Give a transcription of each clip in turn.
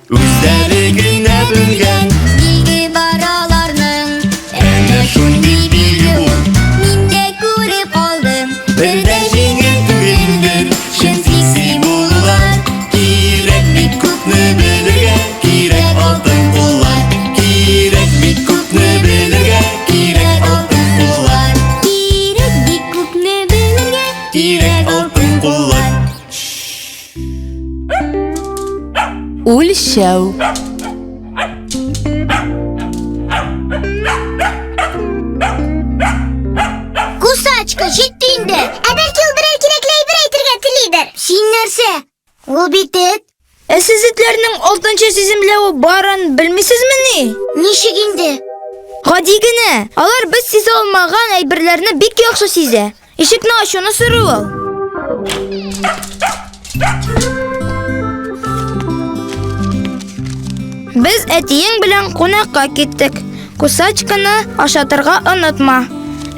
Үзләре генә белгән Билге бар аларның. Әнә шундый билге бу. Мин дә күреп алдым. Бер дә җиңел түгелдер чын песи булулар. Кирәк бит күпне белергә, кирәк алтын куллар. Кирәк бит күпне белергә, кирәк алтын куллар. Кирәк бик күпне белергә, Кирәк алтын куллар. Үлчәү. Кусачка, җитте инде. Ә бәлки ул берәр кирәкле әйбер әйтергә телидер. Син нәрсә? Ул бит эт. Ә сез этләрнең алтынчы сиземләве барын белмисезмени? Ничек инде? Гади генә. Алар без сизә алмаган әйберләрне бик яхшы сизә. Ишекне ачуны сорый ул. Без әтиең белән кунакка киттек. Кусачканы ашатырга онытма.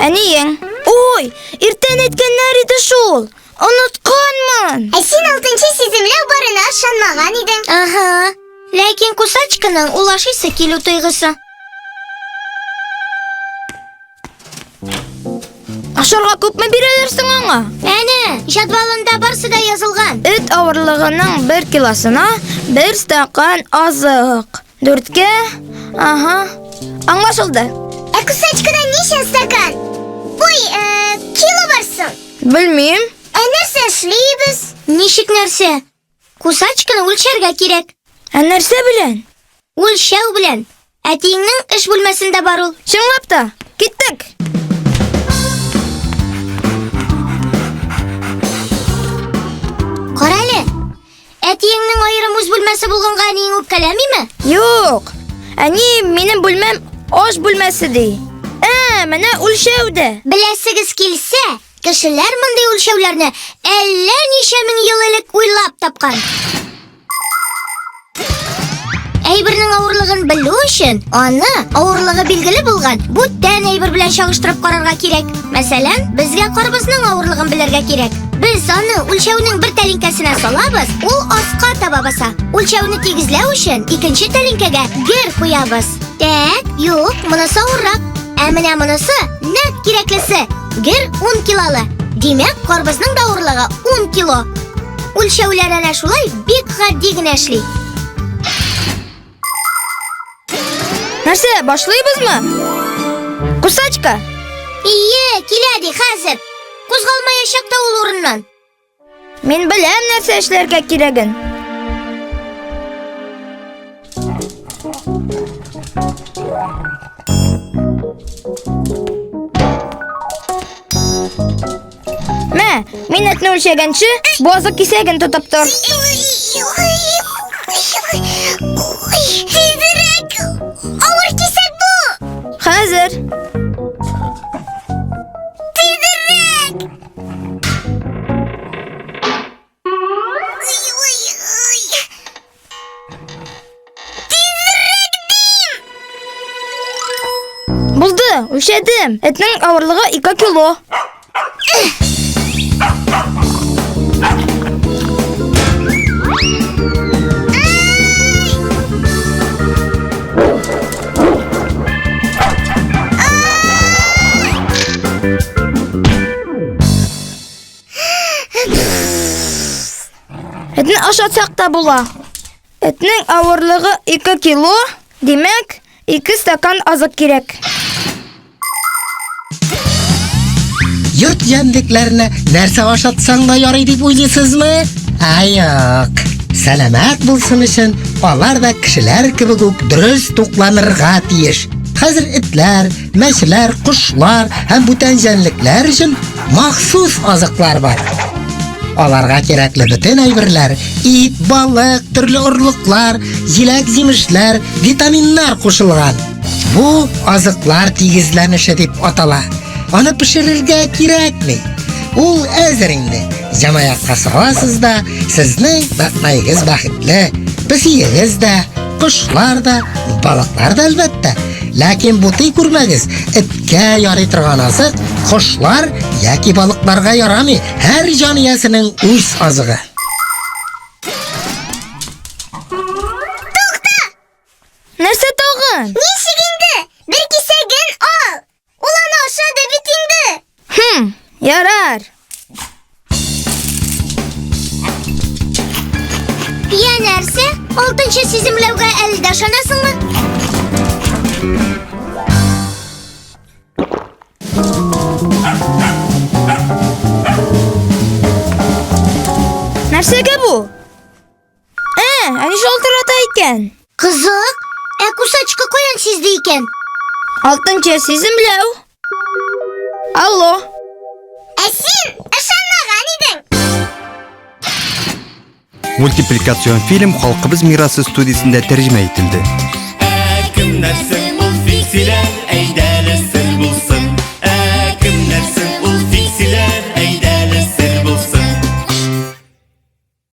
Әниең. Ой, иртән әйткәннәр иде шул. Онытканмын. Ә син алтынчы сиземләү барына ышанмаган идең. Ага. Ләкин кусачканың ул ашыйсы килү тойгысы. Ашарга күпме бирәләр соң аңа? Әнә, җәдвалында барсы да язылган. Эт авырлыгының бер килосына бер стакан азык. Дүрткә, ага, аңлашылды. Ә кусачкада ничә стакан? Ой, э, кило бар соң? Белмим. Ә нәрсә эшлибез? Ничек нәрсә? Кусачканы үлчәргә кирәк. Ә нәрсә белән? Үлчәү белән. Әтиеңнең эш бүлмәсендә бар ул. Чынлап та, киттек. Кара әле. Әтиеңнең аерым үз бүлмәсе булганга әниең үпкәләмиме? Юк. Әни, минем бүлмәм аш бүлмәсе ди. Ә, менә үлчәү дә. Беләсегез килсә, Кешеләр мондый үлчәүләрне әллә ничә мең ел элек уйлап тапкан. Әйбернең авырлыгын белү өчен, аны авырлыгы билгеле булган бүтән әйбер белән чагыштырып карарга кирәк. Мәсәлән, безгә карбызның авырлыгын белергә кирәк. Без аны үлчәүнең бер тәлинкәсенә салабыз, ул аска таба баса. Үлчәүне тигезләү өчен икенче тәлинкәгә гер куябыз. Так, юк, монысы авыррак. Ә менә монысы нәкъ кирәклесе. Гер 10 килолы. Димәк, карбызның да авырлыгы 10 кило. Үлчәүләр әнә шулай бик гади генә эшли. Нәрсә, башлыйбызмы? Кусачка! Ие, килә ди хәзер. Кузгалмаячак та ул урыннан. Мин беләм нәрсә эшләргә кирәген. Мә, мин этне үлчәгәнче, бу азык кисәген тотып тор. Тизрәк! Авыр кисәк бу! Хәзер. Тизрәк! Булды, үлчәдем. Этнең авырлыгы 2 кило. Этне ашатсак та була. Этнең авырлыгы 2 кило, димәк, 2 стакан азык кирәк. Йорт җәнлекләренә нәрсә ашатсаң да ярый дип уйлыйсызмы? Ә юк. Сәламәт булсын өчен алар да кешеләр кебек үк дөрес тукланырга тиеш. Хәзер этләр, мәчеләр, кошлар һәм бүтән җәнлекләр өчен махсус азыклар бар. Аларга кирәкле бөтен әйберләр, ит, балык, төрле орлыклар, җиләк-җимешләр, витаминнар кушылган. Бу азыклар тигезләнеше дип атала. Аны пешерергә кирәкми. Ул әзер инде. Җамаякка саласыз да, сезнең бәкмәегез бәхетле. Песиегез дә, кошлар да, балыклар да әлбәттә. Ләкин бутый күрмәгез, эткә ярый торган азык Кошлар яки балыкларга ярамый, һәр җан иясенең үз азыгы. Нәрсә тагын? Ничек инде? Бер кисәген ал. Ул аны ашады бит инде. Хм, ярар. Я нәрсә? Алтынчы сиземләүгә әле дә ышанасыңмы? Нәрсәгә бу? Ә, әни шалтырата икән. Кызык, ә кусачка каян сизде икән? Алтынчы сиземләү. Алло. Ә син ышанмаган идең. Мультипликацион фильм Халкыбыз мирасы студиясендә тәрҗемә ителде. Ә кемнәр соң?